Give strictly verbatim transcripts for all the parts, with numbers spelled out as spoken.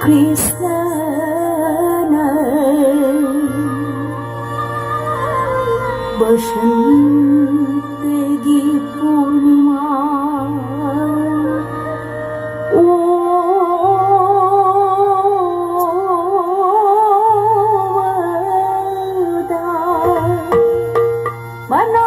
Krishna na Basant gi Purnima. O Vada.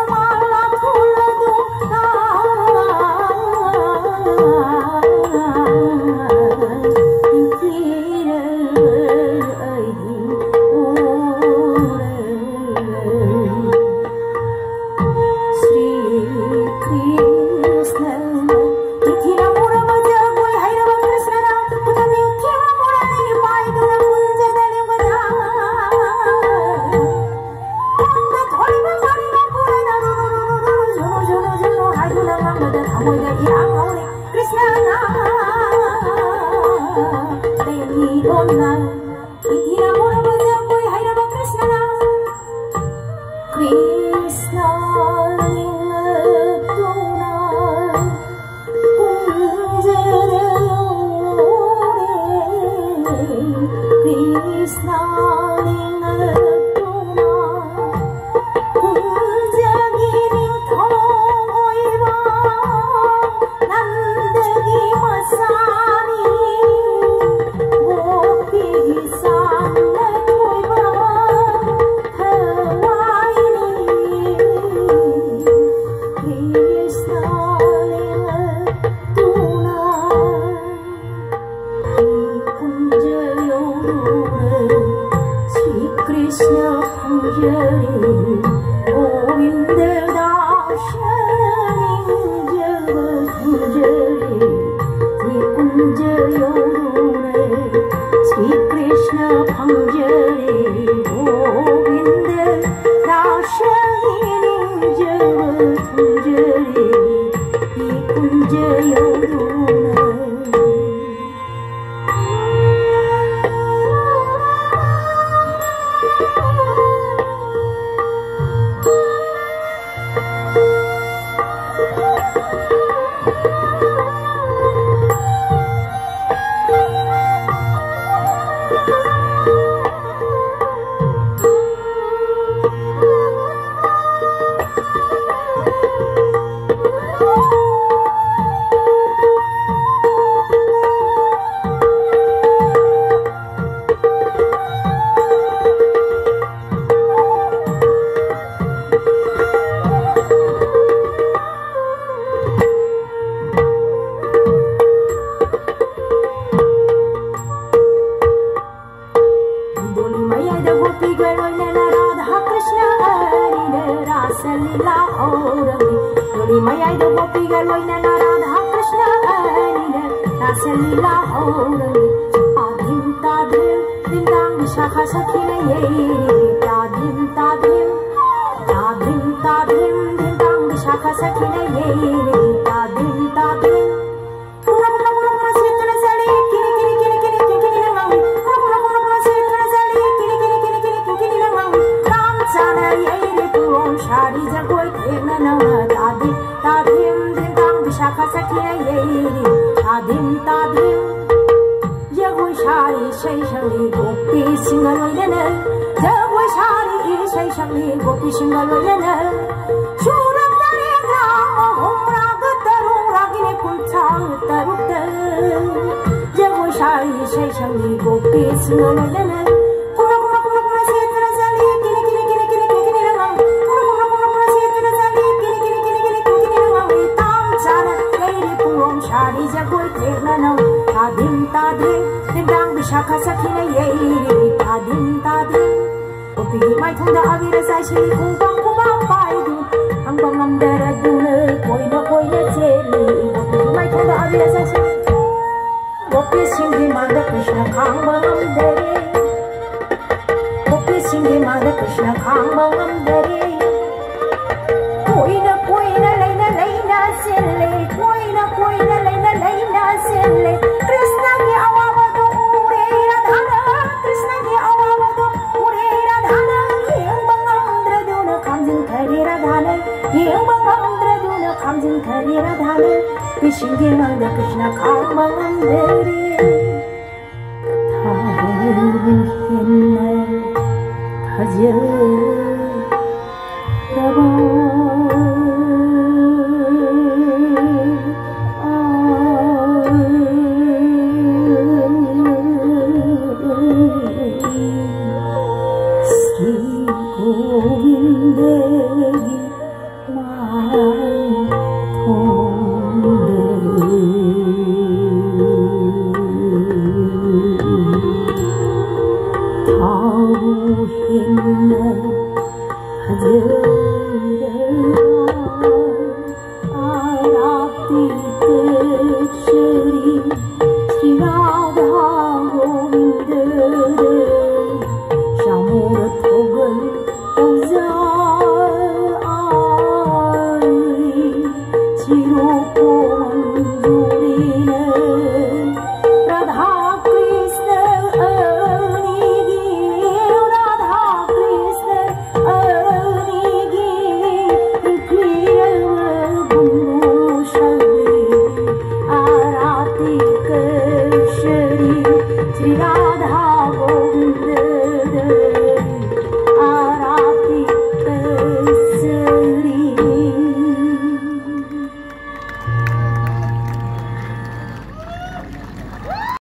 Doli maya da gopi galoi nana Radha Krishna ari da Rasa Leela ho rangi. Doli maya da gopi galoi nana Radha Krishna ari da Rasa Leela ho rangi. Tadim tadim ding dang Vishakha sakhi na ye. Tadim tadim, tadim tadim ding dang Vishakha sakhi na ye. Tadim tadim. Sari jagoi thengna nangna tadim tadim ding dang Vishakha sakhi na ye. Tadim tadim. Jagoi sari sai sangni gopi singa loilene. Jagoi sari i sai sangni gopi singa loilene. Suram dare gramo humra gataru ragini kunchang tarukte. Jagoi sari sai sangni gopi singa loilene. Tadim tadim, ding dang Vishakha sakhi na ye, tadim tadim. Kopi mai thong da abira sai sili kubang kubang pai du. Ang bang am dara dune, koina koina cheli. Kopi mai thong da abira sai sili. Gopi singhi mada Krishna khang bang am dare. Gopi singhi mada Krishna khang bang am dare. Koina koina laina laina sele. Koina koina laina laina sele. Krishna ni awa ba do ure Radha na. Krishna ni awa ba do ure Radha na. Yeng bang am dra duna khamjing thari Radha na. Yeng bang am dra duna khamjing thari Radha na. Bisi Gimang de Krishna khamang deri. Thai hinna thajir.